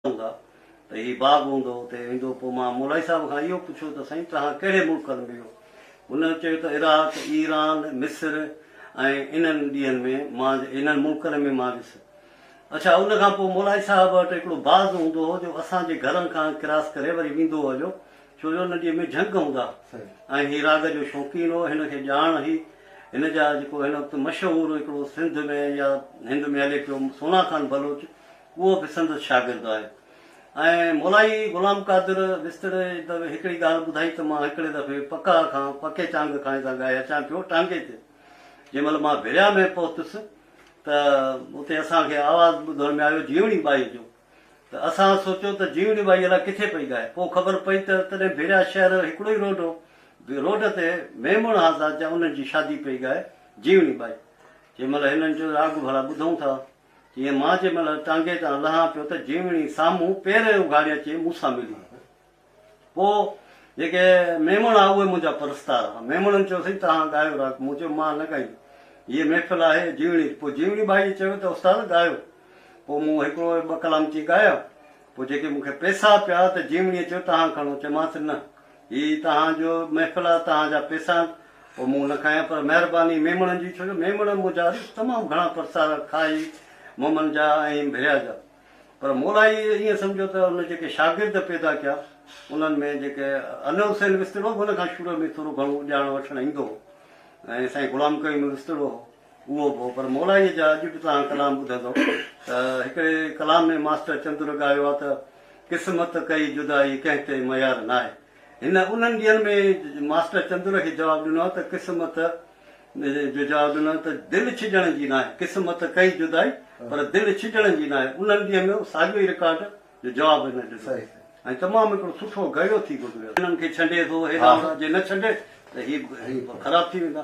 هوندا ته هي باغ هوندو هو اتي ايندو پوء مان مولائي صاحب کان اهو پڇيو ته سائين توهان ڪهڙي ملڪن ۾ ويو هن چيو ته عراق، ايران، مصر ۽ انهن ڏينهن ۾ مان انهن ملڪن ۾ مان ويس. اڇا ان کان پوء مولائي صاحب وٽ هڪڙو باز هوندو هو جو اسان جي گهرن کان ڪراس ڪري وري ويندو هو جو ڇو جو ان ڏينهن ۾ جهنگ هوندا ۽ هي راڳ جو شوقين هو هن کي ڄاڻ هئي هن جا جيڪو هن وقت مشهور هڪڙو سنڌ ۾ يا هند ۾ هلي پيو سونا خان بلوچ اهو به سندس شاگرد آهي ۽ مولائي غلام قادر وستڙي هڪڙي ڳالهه ٻڌائي ته مان هڪڙي دفعي پڪا کان پڪي چانگ کان هتان ڳائي اچان پيو ٽانگي تي جنهن مهل مان ڀريا ۾ پهتس ته اتي اسان کي آواز ٻڌڻ ۾ آيو جيوڻي ٻائي جو ته اسان سوچيو ته جيوڻي ٻائي الاء ڪٿي پئي ڳائي پوء خبر پئي ته تڏهن ڀريا شهر هڪڙو ئي روڊ هو روڊ تي ميمڻ آزاد جا انهن جي شادي پئي ڳائي جيوڻي ٻائي جنهن مهل هنن چيو راڳ ڀلا ٻڌون ٿا جيئن مان جنهن مهل ٽانگي تان لهان پيو ته جيوڻي سامهون پير اگهاڙي اچي مون سان ملي. پوء جيڪي ميمڻ ها اهي منهنجا پرستار ها. ميمڻن چيو سائين توهان ڳايو راڳ. مون چيو مان نه ڳائيندس. هيء محفل آهي جيوڻي جي. پوء جيوڻي ٻائيء چيو ته استاد ڳايو. پوء مون هڪڙو ٻه ڪلام چئي ڳايا. پوء جيڪي مون کي پئسا پيا ته جيوڻيء چيو توهان کڻو. چيومانس نه. هي توهان جو محفل آ، توهان جا پئسا آهن، پوء مون نه کنيا، پر مهرباني ميمڻن جي، ڇو جو ميمڻ منهنجا تمام گهڻا پرسار کائي مومن جا ۽ ڀريا جا. پر مولائي ائين سمجهو ته ان جيڪي شاگرد پيدا ڪيا، انهن ۾ جيڪي انور حسين وستڙو به ان کان شروع ۾ ٿورو گهڻو ڄاڻ وٺڻ ايندو هو ۽ سائين غلام ڪريم وستڙو هو، اهو به هو، پر مولائيء جا اڄ به توهان ڪلام ٻڌندؤ ته هڪڙي ڪلام ۾ ماسٽر چندر ڳايو آهي ته قسمت ڪئي جدائي ڪنهن تي ميار ناهي. هن انهن ڏينهن ۾ ماسٽر چندر کي جواب ڏنو آهي ته قسمت جو جواب ڏنو آهي ته دل ڇڄڻ جي ناهي، قسمت ڪئي جدائي پر دل ڇڄڻ جي ناهي. انهن ڏينهن ۾ ساڳيو ئي رڪارڊ جو جواب هن ڏنو ۽ تمام هڪڙو سٺو گيو ٿي گذريو. هنن کي ڇنڊي ٿو هيڏانهن هوڏانهن جي نه ڇنڊي ته هي خراب ٿي ويندا.